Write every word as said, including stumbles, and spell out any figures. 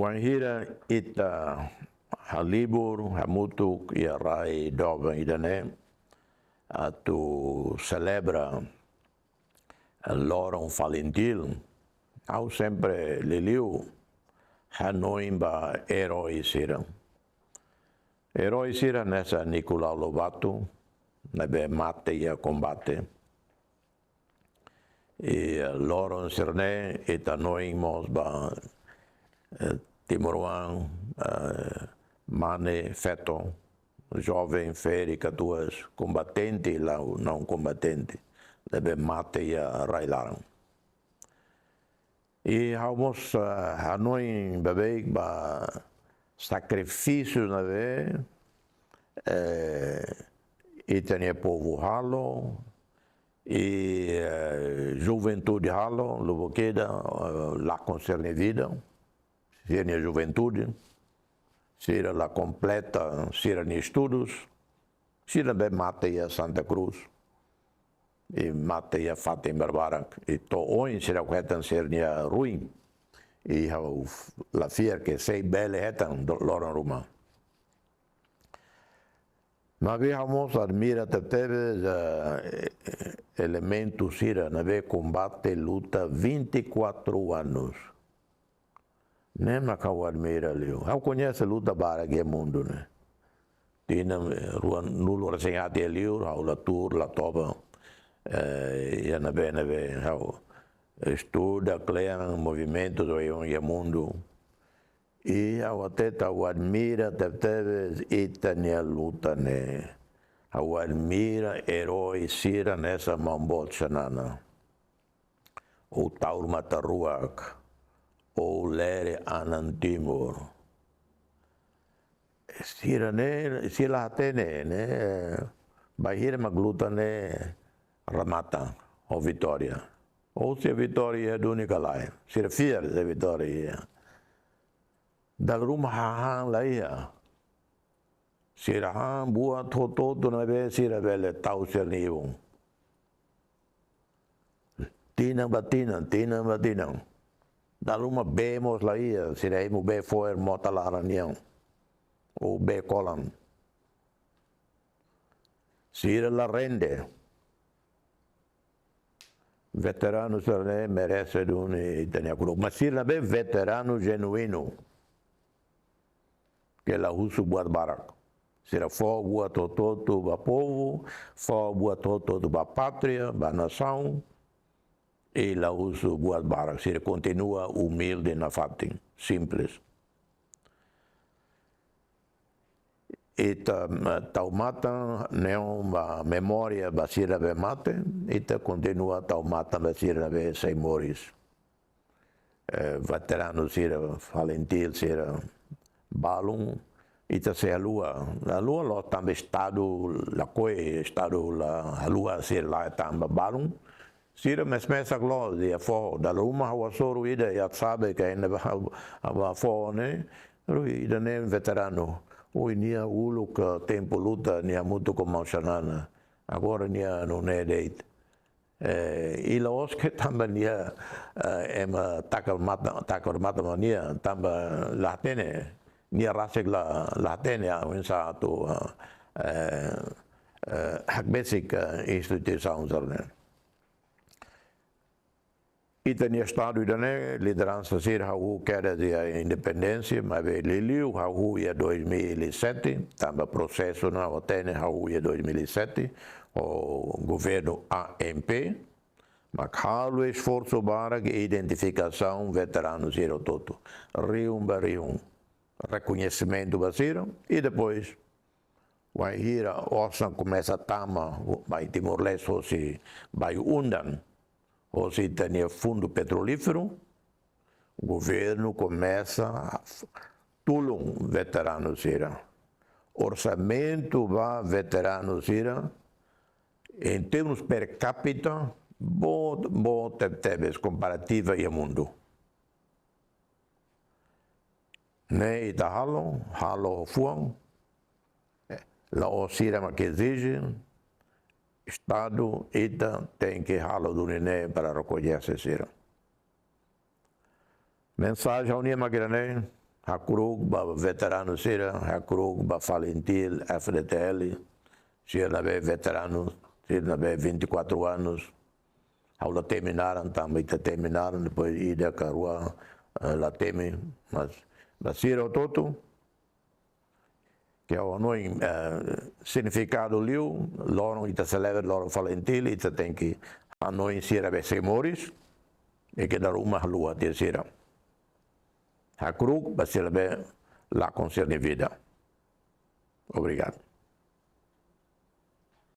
Bainhira ita halibur hamutuk iha rai doben ida-ne'e atu selebra loron Falintil, ha'u sempre liuliu hanoin ba erói sira. Erói sira hanesan Nicolau Lobato, ne'ebé mate iha kombate. I, eh, loron sira-ne'e ita hanoin mós ba, eh, timoroan, eh, mane, feto, joven, ferik, katuas, kombatente, la'ós não kombatente, ne'ebé mate iha rai-laran. I ha'u mós, eh, hanoin beibeik ba sakrifísiu ne'ebé, eh, ita-nia povu halo, i, eh, juventude halo, lubuk ida, eh, lakon sira-nia vida, sira-nia juventude, sira la kompleta sira-nia estudus, sira ne'ebé mate iha Santa Cruz, i mate iha fatin barbarak, i to'o ohin sira hetan sira-nia ruin, i ha'u la fiar ke sei bele hetan do-, loron ruma. Maibé ha'u mós admira tebetebes, eh, elementu sira ne'ebé kombate luta vinte e quatro anos. Ne'e mak ha'u admira liu. Ha'u koñese luta barak iha mundu ne'e. Tinan, eh, ruanulu-resin-haat iha liur, ha'u la tuur, la toba, eh, iha ne'ebé-ne'ebé, ha'u estuda kle'an movimentu doben iha mundu. I ha'u hatete ha'u admira tebetebes ita-nia luta ne'e. Ha'u admira erói sira hanesan Maun Boot Xanana, ou Taur Matan Ruak, ou Lere Anan Timur. Sira-ne'e, sira la hatene, ne'e, bainhira mak luta ne'e remata ho vitória. Ou se vitória iha duni ka lae, sira fiar se vitória iha. Dala ruma hahán la iha. Sira han buat hotu-hotu ne'ebé sira bele tau sira-nia ibun. Tinan ba tinan, tinan ba tinan. Dala ruma bee mós la iha, sira hemu bee fo'er mota laran nian. Ou bee kolan. Sira la rende. Veteranu sira-ne'e merese duni ita-nia kru'uk. Mas sira ne'ebé veteranu jenuínu, ke la husu buat barak. Sira fó buat hotu-hotu ba povu, fó buat hotu-hotu ba pátria, ba nasaun, i la husu buat barak. Sira kontinua umilde nafatin, simples. Ita, eh, tau matan neon ba memória ba sira ne'ebé mate, ita kontinua tau matan ba sira ne'ebé sei moris. Eh, veteranu sira, Falintil sira, balun, ita sei haluha. Haluha loos tanba Estadu lakohi, Estadu la haluha sira lai tanba balun. Sira mes-mesak loos iha foho, dala ruma ha'u hasoru ida iha Atasabe ka iha ne'ebá, ha'u hasoru ne'e, hasoru ida-ne'e veteranu. Oi, nia uluk tempu luta, nia hamutuk ho Maun Xanana. Agora nia nune'e de'it. Eh, i la'ós ke tanba nia, eh, ema takar matan, takar matan ba nia, tanba la hatene, nia rasik la, la hatene, ah, oinsá atu, ah, eh, eh, hakbesik, eh, instituisaun sira-ne'e. Ita-nia Estadu ida-ne'e, lideransa sira hahú kedas iha independénsia, maibé liuliu hahú iha dois mil e sete, tanba prosesu ne'e ha'u hatene hahú iha dois mil e sete, ho governu A M P, mak halo esforsu barak iha identifikasaun veteranu sira hotu-hotu. Rihun ba rihun. Rekoñesimentu ba sira, i depois, wainhira osan komesa tama, mai Timor-Leste hosi, bai undan, hosi ita-nia fundu petrolíferu, governu komesa tulun veteranu sira. Orsamentu ba veteranu sira, em termos per capita, boot, boot tebetebes komparativa iha mundu. Ne'e ita halo, halo ho fuan, eh, la'ós sira mak ezije, Estadu ita tenke halo duni ne'e para rekoñese sira. Mensajen ha'u-nian mak ida-ne'e, Hakru'uk ba veteranu sira, hakru'uk ba FALINTIL, F-FDTL, sira ne'ebé veteranu, sira ne'ebé vinte e quatro anos. Ha'u la temi naran, tanba ita temi naran, depois ida ka rua, eh, la temi, mas ba sira hotu-hotu, ke ha'u hanoin, eh, signifikadu liu, loron ita selebra loron FALINTIL, ita tenke hanoin sira ne'ebé sei moris, i ke dala ruma haluha tiha sira. Hakru'uk ba sira ne'ebé lakon sira-nia vida. Obrigadu.